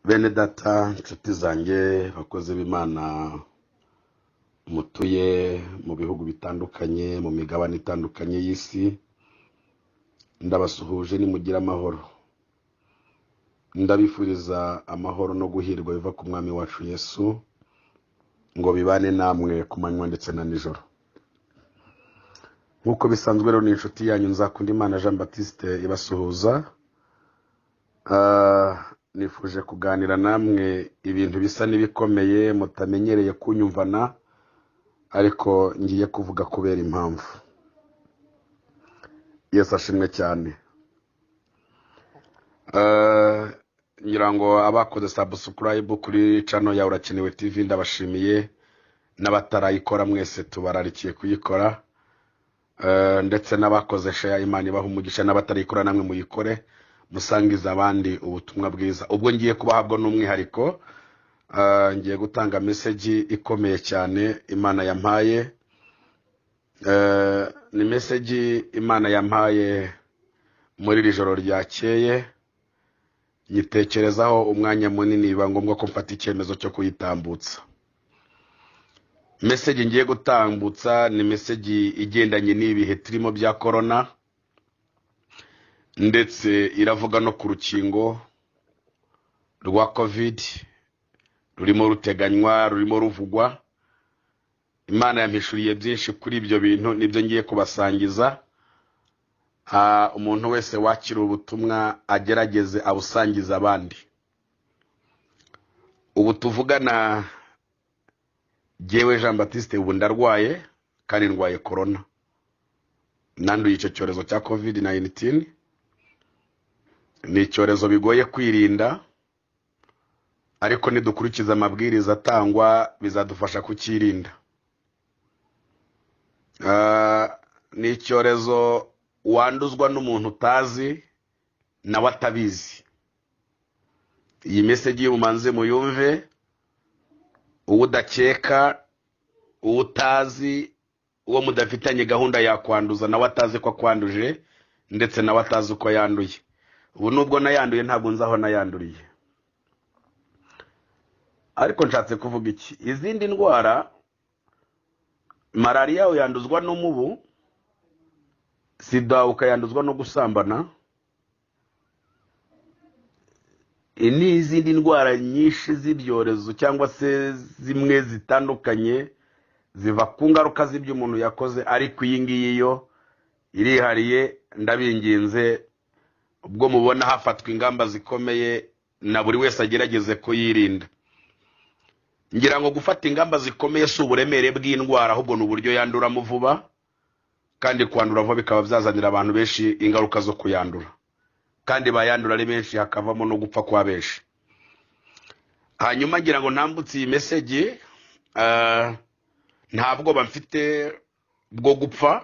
Bene data, nshuti zanjye, bakozi b'Imana mutuye mu bihugu bitandukanye, mu migabane itandukanye y'isi, ndabasuhuje, nimugire amahoro. Ndabifuriza amahoro no guhirwa biva ku Mwami wacu Yesu, ngo bibane namwe ku manywa ndetse na nijoro. Nk'uko bisanzwe rero, ni inshuti yanyu Nzakundimana Jean Baptiste ibasuhuza. Nifuje kuganira namwe ibintu bisa n'ibikomeye mutamenyereye kunyumvana, ariko ngiye kuvuga kubera impamvu. Yesu ashimwe cyane. Ngira ngo abakoze subscribe kuri channel ya Urakenewe TV ndabashimiye, n'abatarayikora mwese tubararikiye kuyikora. Ndetse n'abakoze share, Imana ibaha umugisha, n'abatarayikora namwe muyikore, musangiza abandi ubutumwa bwiza. Ubwo ngiye kubahabwa n'umwihariko, ngiye gutanga message ikomeye cyane Imana yampaye. Ni message Imana yampaye muri iri joro ryakeye, nyitekerezaho umwanya munini, biba ngombwa ko mfata icyemezo cyo kuyitambutsa. Message ngiye gutambutsa ni message igendanye n'ibihe turimo bya corona, ndetse iravuga no ku rukingo rwa COVID rurimo ruteganywa, rurimo ruvugwa. Imana yampishuriye byinshi kuri ibyo bintu, nibyo ngiye kubasangiza. Umuntu wese wakira ubutumwa agerageze abusangize abandi. Ubu tuvugana jyewe Jean Baptiste ubu ndarwaye, kandi ndwaye corona, nanduye icyo cyorezo cya COVID-19. Ni icyorezo bigoye kwirinda, ariko nidukurikiza amabwiriza atangwa bizadufasha kucyirinda. Ni icyorezo wanduzwa n'umuntu utazi nawe atabizi. Iyi message y'ubumanzi muyumve, uwo udakeka, uwo utazi, uwo mudafitanye gahunda yakwanduza nawe atazi ko akwanduje, ndetse nawe atazi uko yanduye. Ubu nubwo nayanduye ntabwo nzi aho nayanduriye. Ariko nshatse kuvuga iki? Izindi ndwara, malariya uyanduzwa n'umubu, sida ukayanduzwa no gusambana, n'izindi ndwara nyinshi z'ibyorezo cyangwa se zimwe zitandukanye ziva ku ngaruka z'ibyo umuntu yakoze, ariko iyi ngiyi yo irihariye. Ndabinginze, ubwo mubona hafatwa ingamba zikomeye, na buri wese agerageze kuyirinda. Ngira ngo gufata ingamba zikomeye si uburemere bw'indwara, ahubwo ni uburyo yanduramo vuba, kandi kwandura vuba bikaba byazanira abantu benshi ingaruka zo kuyandura, kandi bayandura ari benshi hakavamo no gupfa kwa benshi. Hanyuma ngira ngo ntambutse iyi message, nta bwoba mfite bwo gupfa,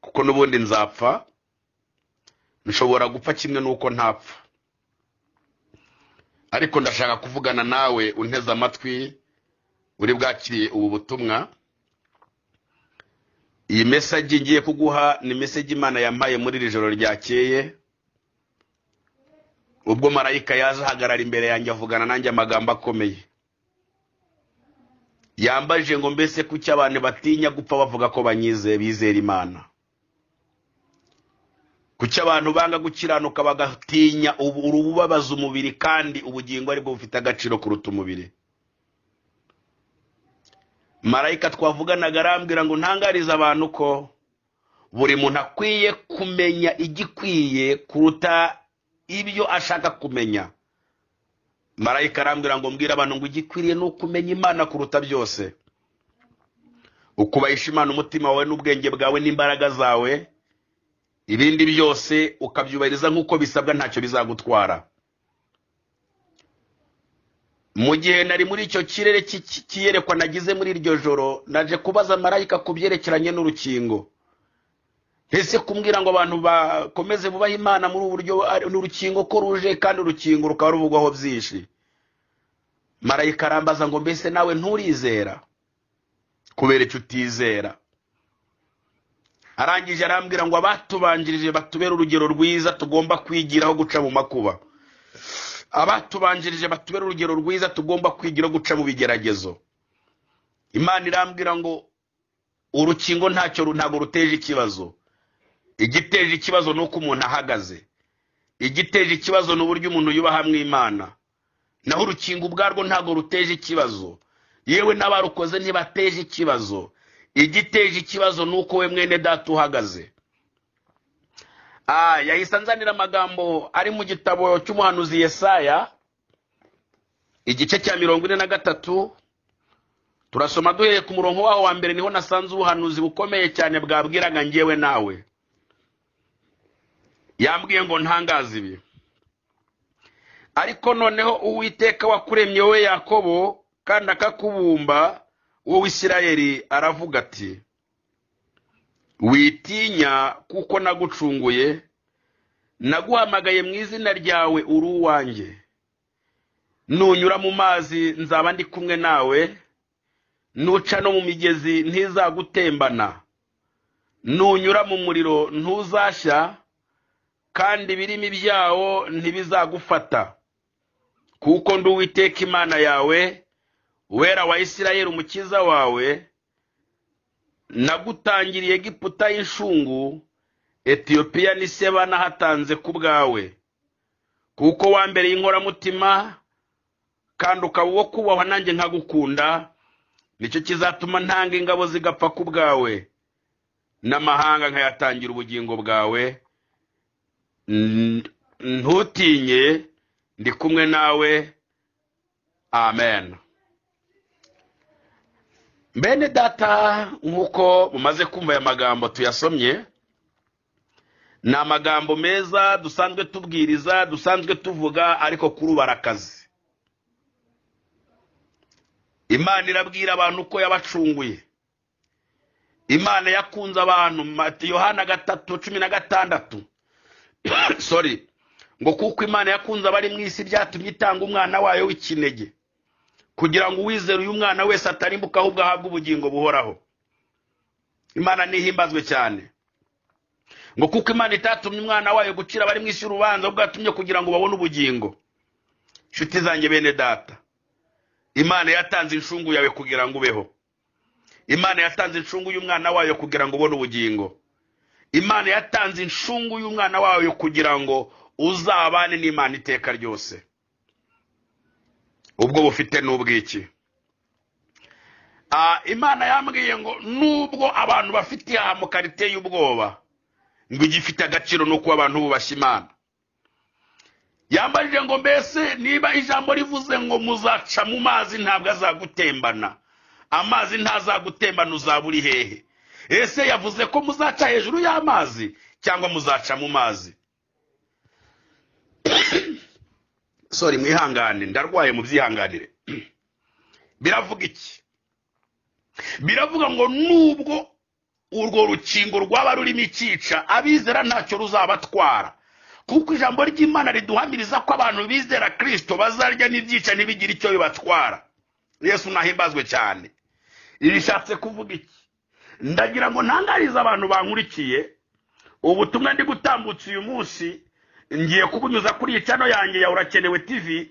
kuko n'ubundi nzapfa. Nshobora gupfa kimwe n'uko ntapfa, ariko ndashaka kuvugana nawe unteze amatwi uri bwakiriye ubu butumwa. Iyi message ngiye kuguha ni message Imana yampaye muri iri joro ryakeye, ubwo marayika yaje ahagarara imbere yanjye avugana nanjye amagambo akomeye. Yambaje ngo mbese kuki abantu batinya gupfa bavuga ko banyize, bizera Imana? Kuki abantu banga gukiranuka bagatinya urubabaza umubiri, kandi ubugingo aribwo bufite agaciro kuruta umubiri? Marayika twavuganaga arambwira ngo ntangarize abantu ko buri muntu akwiye kumenya igikwiye kuruta ibyo ashaka kumenya. Marayika arambwira ngo mbwire abantu ngo igikwiriye ni ukumenya Imana kuruta byose, ukubahisha Imana umutima wawe n'ubwenge bwawe n'imbaraga zawe, ibindi byose ukabyubahiriza nk'uko bisabwa, ntacyo bizagutwara. Mu gihe nari muri icyo kirere cy'iyerekwa nagize muri iryo joro, naje kubaza marayika ku byerekeranye n'urukingo. Ese kumbwira ngo abantu bakomeze bubahe Imana muri ubu buryo, n'urukingo ko ruje, kandi urukingo rukaba ruvugwaho byinshi. Marayika arambaza ngo mbese nawe nturizera? Kubera icyo utizera? Arangije arambwira ngo abatubanjirije batubere urugero rwiza tugomba kwigiraho guca mu makuba. Abatubanjirije batubera urugero rwiza tugomba kwigira guca mu bigeragezo. Imana irambwira ngo urukingo ntacyo ntabwo ruteje ikibazo. Igiteje ikibazo ni uko umuntu ahagaze. Igiteje ikibazo ni uburyo umuntu yubaha mu Imana. Naho urukingo ubwarwo ntabwo ruteje ikibazo, yewe n'abarukoze ntibateje ikibazo. Igiteje ikibazo ni uko we mwene data uhagaze. Yahise anzanira amagambo ari mu gitabo cy'umuhanuzi Yesaya, igice cya 43. Turasoma duhereye ku murongo waho wa mbere, niho nasanze ubuhanuzi bukomeye cyane bwabwiraga njyewe nawe. Yambwiye ngo ntangaze ibi: ariko noneho Uwiteka wakuremye wowe Yakobo kandi akakubumba wowe Isirayeli, aravuga ati: witinya kuko nagucunguye, naguhamagaye mu izina ryawe, uri uwanjye. Nunyura mu mazi nzaba ndi kumwe nawe, nuca no mu migezi ntizagutembana, nunyura mu muriro ntuzashya, kandi ibirimi byawo ntibizagufata. Kuko ndi Uwiteka Imana yawe, Uwera wa Isirayeli umukiza wawe. Nagutangiriye Egiputa y'inshungu, Etiyopiya n'Iseba nahatanze ku bwawe. Kuko wambereye inkoramutima kandi ukaba uwo kubahwa nanjye nkagukunda, nicyo kizatuma ntanga ingabo zigapfa ku bwawe, n'amahanga nkayatangira ubugingo bwawe. Ntutinye, ndi kumwe nawe. Amen. Bene data, nk'uko mumaze kumva aya magambo tuyasomye, ni amagambo meza dusanzwe tubwiriza, dusanzwe tuvuga, ariko kuri ubu arakaze. Imana irabwira abantu ko yabacunguye. Imana yakunze abantu, Yohana 3:16. Sorry, ngo kuko Imana yakunze abari mu isi byatumye itanga umwana wayo w'ikinege, kugira ngo uwizera uyu mwana wese atarimbuka ahubwo ahabwe ubugingo buhoraho. Imana nihimbazwe cyane. Ngo kuko Imana itatumye umwana wayo gucira abari mu isi urubanza, ahubwo yatumye kugira ngo babone ubugingo. Inshuti zanjye bene data, Imana yatanze inshungu yawe kugira ngo ubeho. Imana yatanze inshungu y'umwana wayo kugira ngo ubone ubugingo. Imana yatanze inshungu y'umwana wayo kugira ngo uzabane n'Imana iteka ryose. Ubwo bufite n'ubwiki. Imana yambwiye ngo nubwo abantu bafite ihahamuka riteye ubwoba, ngo igifite agaciro ni uko abantu bubashye Imana. Yambajije ngo mbese niba ijambo rivuze ngo muzaca mu mazi ntabwo azagutembana, amazi ntazagutembana, uzaba uri hehe? Ese yavuze ko muzaca hejuru y'amazi cyangwa muzaca mu mazi? Sorry, mwihangane, ndarwaye, mubyihanganire. Biravuga iki? Biravuga ngo nubwo urwo rukingo rwaba rurimo ikica, abizera ntacyo ruzabatwara. Kuko ijambo ry'Imana riduhamiriza ko abantu bizera Kristo bazarya n'ibyica ntibigire icyo bibatwara. Yesu nahimbazwe cyane. Ibi bishatse kuvuga iki? Ndagira ngo ntangarize abantu bankurikiye ubutumwa ndi gutambutsa uyu munsi, ngiye kubunyuza kuri iyi channel yanjye ya Urakenewe TV.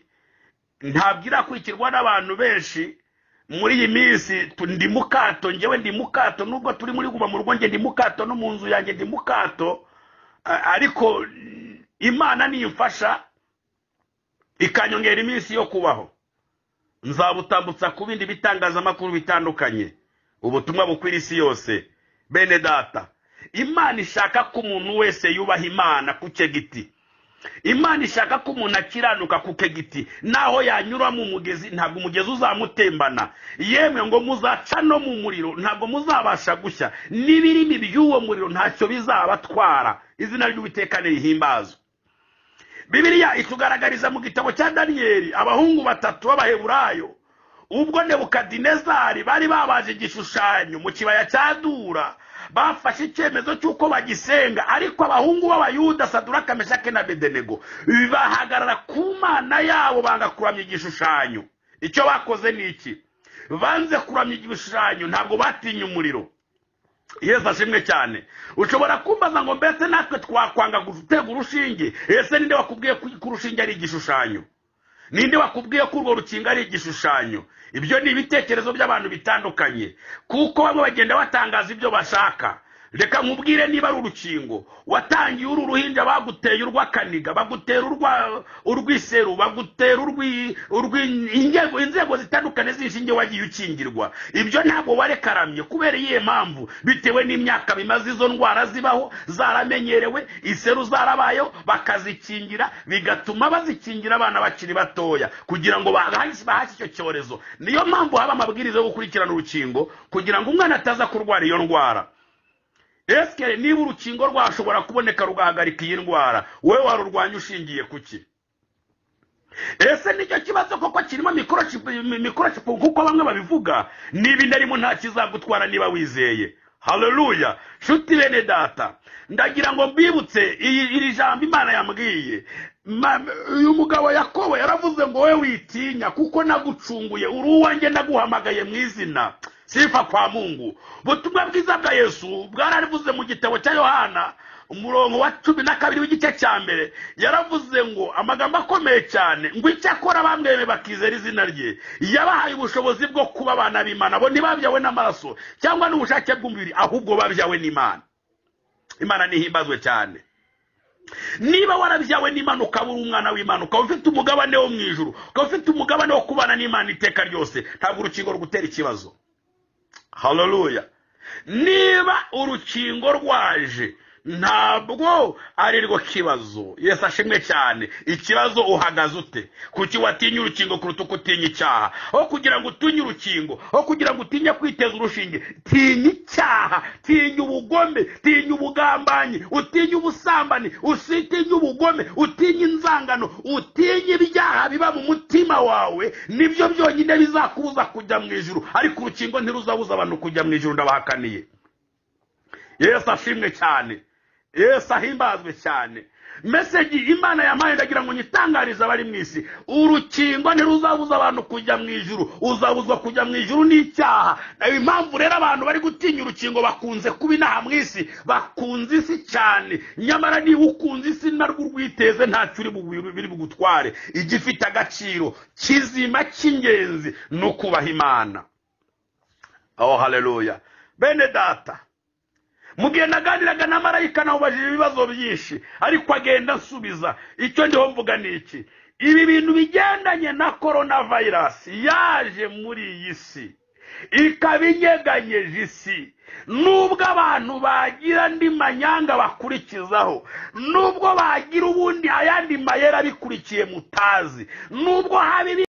Ntabwo irakurikirwa n'abantu benshi muri iyi minsi. Ndi mukato, njyewe ndi mukato, nubwo turi muri guma mu rugo, njye ndi mukato, no mu nzu yanjye ndi mukato. Ariko Imana niyimfasha ikanyongera iminsi yo kubaho, nzabutambutsa ku bindi bitangazamakuru bitandukanye, ubutumwa bukwira isi yose. Bene data, Imana ishaka ko umuntu wese yubaha Imana ku cye giti. Imana ishaka ko umuntu akiranuka ku ke giti. Naho yanyura mu mugezi ntabwo umugezi uzamutembana. Yemwe ngo muzaca no mu muriro ntabwo muzabasha gushya, n'ibirimi by'uwo muriro ntacyo bizabatwara. Izina ry'Uwiteka nirihimbazwe. Bibiliya itugaragariza mu gitabo cya Daniyeli abahungu batatu b'Abaheburayo, ubwo Nebukadinezari bari babaje igishushanyo mu kibaya cya Dura, bafashe icyemezo cy'uko bagisenga. Ariko abahungu b'Abayuda, Saduraka, Meshake na Abedenego, bahagarara ku Mana yabo, banga kuramya igishushanyo. Icyo bakoze ni iki? Banze kuramya igishushanyo, ntabwo batinya umuriro. Yesu ashimwe cyane. Ushobora kumbaza ngo mbese natwe twakwanga gutega urushinge? Ese ninde wakubwiye ko urushinge ari igishushanyo? Ninde wakubwiye ko urwo rukingo ari igishushanyo? Ibyo ni ibitekerezo by'abantu bitandukanye, kuko bamwe bagenda batangaza ibyo bashaka. Reka nkubwire, niba ari urukingo watangiye uru ruhinja, baguteye urw'akaniga, bagutera urw'iseru, bagutera inzego zitandukanye z'inshinge, wagiye ukingirwa. Ibyo ntabwo warekaramye. Kubera iyihe mpamvu? Bitewe n'imyaka bimaze izo ndwara zibaho, zaramenyerewe, iseru zarabayeho, bakazikingira, bigatuma bazikingira abana bakiri batoya kugira ngo bahashye icyo cyorezo. Niyo mpamvu haba amabwiriza yo gukurikirana urukingo kugira ngo umwana ataza kurwara iyo ndwara. Eske niba urukingo rwashobora kuboneka rugahagarika iyi ndwara, wowe warurwanya ushingiye kuki? Ese nicyo kibazo koko kirimo microchip kuko bamwe babivuga? Niba inarimo nta kizagutwara niba wizeye. Haleluya! Nshuti bene data, ndagira ngo mbibutse iri jambo Imana yambwiye. Uyu mugabo Yakobo yaravuze ngo: "Wowe witinya, kuko nagucunguye, uri uwanjye, naguhamagaye mu izina." Sifa kwa Mungu. Butumwa bwiza bwa Yesu bwararivuze mu gitabo cya Yohana, umurongo wa 12 w'igice cya mbere. Yaravuze ngo amagambo akomeye cyane, ngo: "Icyakora bamwemeye bakizera izina rye, yabahaye ubushobozi bwo kuba abana b'Imana. Bo ntibabyawe n'amaraso cyangwa n'ubushake bw'umubiri, ahubwo babyawe n'Imana." Imana nihimbazwe cyane. Niba warabyawe n'Imana, ukaba uri umwana w'Imana, ukaba ufite umugabane wo mu ijuru, ukaba ufite umugabane wo kubana n'Imana iteka ryose, ntabwo urukingo rugutera ikibazo. Haleluya! Niba urukingo rwaje, ntabwo ari rwo kibazo. Yesu ashimwe cyane. Ikibazo, uhagaze ute? Kuki watinya urukingo kuruta uko utinya icyaha? Aho kugira ngo utinye urukingo, aho kugira ngo utinye kwiteza urushinge, tinya icyaha, tinya ubugome, tinya ubugambanyi, utinye ubusambanyi, utinye ubugome, utinye inzangano, utinye ibyaha biba mu mutima wawe. Nibyo byonyine bizakubuza kujya mu ijuru, ariko urukingo ntiruzabuza abantu kujya mu ijuru, ndabahakaniye. Yesu ashimwe cyane. Yesu ahimbazwe cyane. Message Imana yampaye, ndagira ngo nyitangarize abari mu isi: urukingo ntiruzabuza abantu kujya mu ijuru. Uzabuzwa kujya mu ijuru n'icyaha. Impamvu rero abantu bari gutinya urukingo, bakunze kuba inaha mu isi, bakunze isi cyane. Nyamara niba ukunze isi, narwo urwiteze, ntacyo uri biri bugutware. Igifite agaciro kizima cy'ingenzi ni ukubaha Imana. Oh, haleluya! Bene data, mu gihe naganiraga na marayika, nawubajije ibibazo byinshi, ariko agenda asubiza. Icyo ndiho mvuga ni iki: ibi bintu bigendanye na corona virus yaje muri iyi si, ikaba inyeganyeje isi, nubwo abantu bagira andi manyanga bakurikizaho, nubwo bagira ubundi ayandi mayeri abikurikiye mutazi, nubwo haba